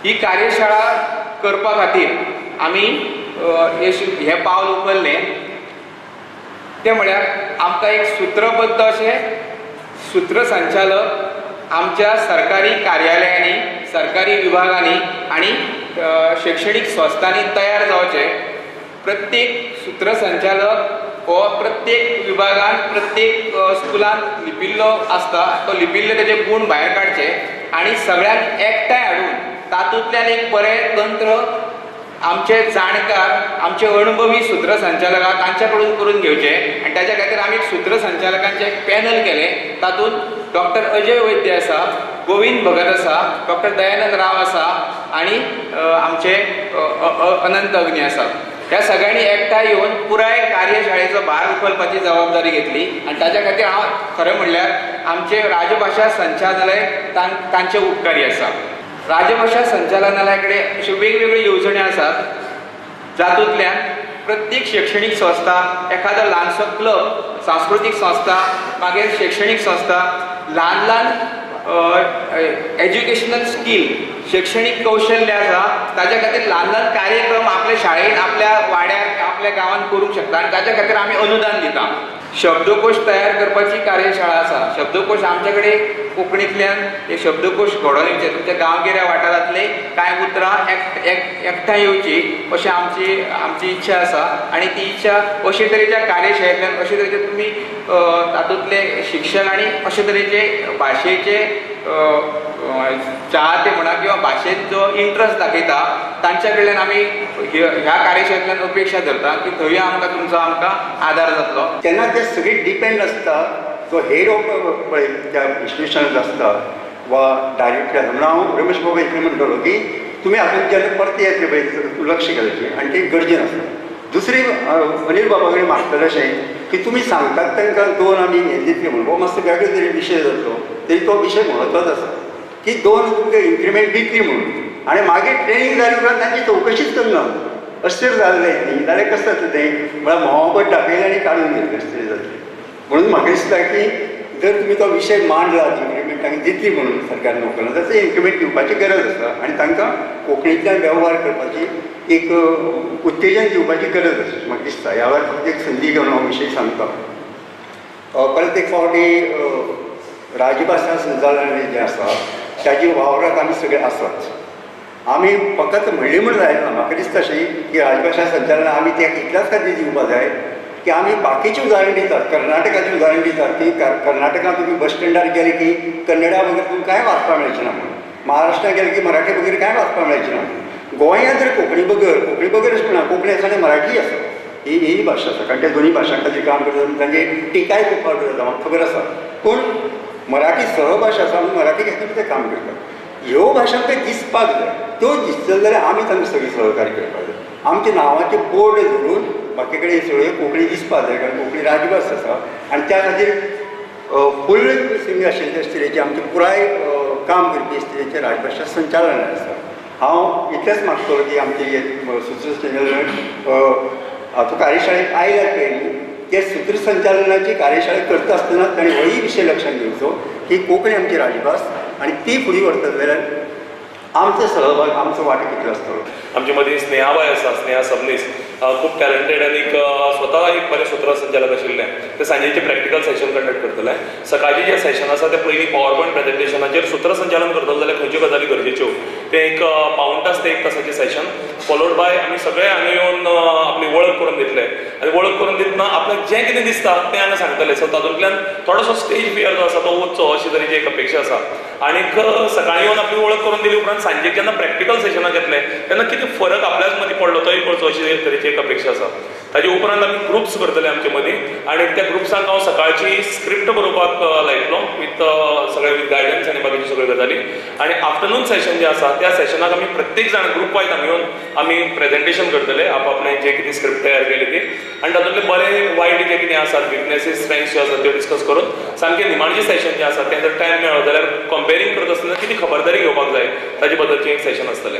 ही कार्यशाळा करपा खातीर आमी हें पावल उखल्लें तें म्हळ्यार आमकां एक सूत्रबद्ध अशें सूत्रसंचालक आमच्या सरकारी कार्यालयांनी, सरकारी विभागांनी आनी शैक्षणीक संस्थांनी तयार जावचें. प्रत्येक सूत्रसंचालक हो प्रत्येक विभागान, प्रत्येक स्कुलान लिपिल्लो आसता, तो लिपिल्ले तेजे गूण भायर काडचे आनी सगळ्यांक एकठांय हाडून तातूंतल्यान एक बरें तंत्र आमचे जाणकार, आमचे अणभवी सूत्रसंचालकां तांच्या कडून करून घेवचें. आनी ताच्या खातीर आमी सूत्रसंचालकांचें एक पॅनल केलें. तातूंत डॉक्टर अजय वैद्य आसा, गोविंद भगत आसा, डॉक्टर दयानंद राव आसा आनी आमचे अनंत अग्नी आसा. ह्या सगळ्यांनी एकठांय येवन पुराय कार्यशाळेचो भार उखलपाची जबाबदारी घेतली आनी ताच्या खातीर हांव खरें म्हणल्यार आमचे राजभाशा संचालनालय तांचे उपकारी आसा. राजभाशा संचालनालया कडेन अश्यो वेगवेगळ्यो येवजण्यो आसात जातूंतल्यान प्रत्येक शैक्षणीक संस्था, एखादो ल्हानसो क्लब, सांस्कृतीक संस्था, मागीर शैक्षणीक संस्था, ल्हान ल्हान एज्युकेशनल स्कील, शैक्षणीक कौशल्य आसा ताच्या खातीर ल्हान ल्हान कार्यक्रम आपल्या शाळेन, आपल्या वाड्यार, आपल्या गांवांत करूंक शकता आनी ताच्या खातीर आमी अनुदान दिता. शब्दकोश तयार करपाची कार्यशाळा आसा. शब्दकोश आमचे कडेन कोंकणींतल्यान हे शब्दकोश घडोवन येवचे, तुमच्या गांवगिऱ्या वाठारांतले कांय उतरां एकठांय येवची अशी आमची इच्छा आसा आनी ती इच्छा अशे तरेच्या कार्यशाळेंतल्यान, अशे तरेचे तुमी तातूंतले शिक्षक आनी अशे तरेचे भाशेचे चाहते म्हणा किंवा भाशेंत जो इंट्रस्ट दाखयता तांच्या कडल्यान आमी ह्या कार्यशाळेंतल्यान अपेक्षा धरता की थंय आमकां तुमचो आमकां आदार जातलो. तेन्ना ते सगळी डिपेंड आसता जो हेड ऑफ पळय त्या इन्स्टिट्युशनाक आसता वा डायरेक्टर आसता. म्हणून हांव रमेश बाबा इतलें म्हणटलो की तुमी हातूंत जेन्ना परते येतले पळय लक्ष घालचें आनी तें गरजेन आसता. दुसरी अनिल बाबा कडेन मागतलें अशें की तुमी सांगतात तांकां दोन आमी हें दितले म्हणून हो मातसो वेगळे तरी विशय जातलो तरी तो विशय म्हत्वाचो आसा की दोन तुमकां इन्क्रिमेंट दितली म्हणून आनी मागीर ट्रेनींग जाले उपरांत तांची चवकशीच करना अशें जर जालें न्ही जाल्यार कशें जातलें तें म्हळ्यार मोहब्बत दाखयलें आनी काडून घेतलें अशें तरी जातलें. म्हणून म्हाका दिसता की जर तुमी तो विशय मांडला इन्क्रिमेंट तांकां दितली म्हणून सरकार नोकऱ्यांक जाल्यार ते इन्क्रिमेंट दिवपाची गरज आसा आनी तांकां कोंकणींतल्यान वेव्हार करपाची एक उत्तेजन दिवपाची गरज आसा म्हाका दिसता. ह्या वेळार फक्त एक संदी घेवन हांव विशय सांगता. परत एक फावटी राजभाशा संचालनालय जें आसा ताजे वावराक आमी सगळे आसात. आमी फकत म्हणलें म्हूण जायना. म्हाका दिसता अशें की राजभाशा संचालनालय आमी त्या इतल्याच खातीर दिवपा जाय की आमी बाकीचें उदाहरण दितात, कर्नाटकाचें उदाहरण दितात की कर्नाटकांत तुमी बस स्टँडार गेले की कन्नडा बगर तुमकां कांय वाचपाक मेळचें ना म्हणून, महाराष्ट्रांत गेले की मराठी बगर कांय वाचपाक मेळचें ना. गोंयांत जर कोंकणी बगर अशें म्हणा, कोंकणी आसा आनी मराठी आसा, ही ही भाशा आसा कारण त्या दोनूय भाशां खातीर काम करता तांची टिकाय खूब फावट जाता म्हाका खबर आसा. पूण मराठी सहभाशा आसा म्हणून मराठी खातीर ते काम करतात. ह्यो भाशा आमकां दिसपाक जाय, त्यो दिसतले जाल्यार आमी तांकां सगळीं सहकार्य करपाक जाय. आमच्या नांवाचे बोर्ड धरून बाकी कडेन सगळ्यो कोंकणी दिसपाक जाय कारण कोंकणी राजभास आसा आनी त्या खातीर फूल स्विंग आशिल्ले तरेचें आमचें पुराय काम करपी तरेचें राजभाशा संचालनालय आसा. हांव इतलेंच मागतलो की आमचे सूत्रसंचालन हातूंत कार्यशाळेक आयल्यात पळय न्ही ते सूत्रसंचालनाची कार्यशाळा करता आसतना ताणें होय विशय लक्षांत घेवचो की कोंकणी आमची राजभास आनी ती फुडें व्हरतले जाल्यार आमचो सहभाग, आमचो वांटो कितलो आसतलो. आमचे मदीं स्नेहाबाय आसा, स्नेहा सबनीस, खूब टॅलंटेड आनी स्वता एक बरें सूत्रसंचालक आशिल्लें. ते सांजेचें प्रॅक्टिकल सेशन कंडक्ट करतले. सकाळचें जें सेशन आसा तें पयलीं पावर पॉयंट प्रेजेंटेशनाचेर सूत्रसंचालन करतलो जाल्यार खंयच्यो गजाली गरजेच्यो तें एक पावण तास ते एक तासाचें सेशन फॉलोड बाय आमी सगळे हांगा येवन आपली वळख करून दितले आनी वळख करून दितना आपल्याक जें कितें दिसता तें हांगा सांगतले. सो तातूंतल्यान थोडोसो स्टेज फियर जो आसा तो वचचो अशी तरेची एक अपेक्षा आसा. आनीक सकाळीं येवन आपली वळख करून दिली उपरांत सांजेक जेन्ना प्रॅक्टिकल सेशनाक येतले तेन्ना कितें फरक आपल्याच मदीं पडलो तोय कळचो अशी तरेची एक अपेक्षा आसा. ताजे उपरांत आमी ग्रुप्स करतले आमचे मदीं आनी त्या ग्रुप्सांक हांव सकाळची स्क्रिप्ट बरोवपाक लायतलो विथ सगळे विथ गायडन्स आनी बाकीच्यो सगळ्यो गजाली. आनी आफ्टरनून सेशन जें आसा त्या सेशनाक आमी प्रत्येक जाण ग्रुप वायज हांगा येवन आमी प्रेजेंटेशन करतले आपआपणे जे कितें स्क्रिप्ट तयार केली ती आनी तातूंतले बरे वायट जे कितें आसात विकनेसीस स्ट्रेंथ्स ज्यो आसात त्यो डिस्कस करून सामकें निमाणचें सेशन जें आसा तें जर टायम मेळ्ळो जाल्यार कंपेरींग करता आसतना कितें खबरदारी घेवपाक जाय ताजे बद्दलचें एक सेशन आसतलें.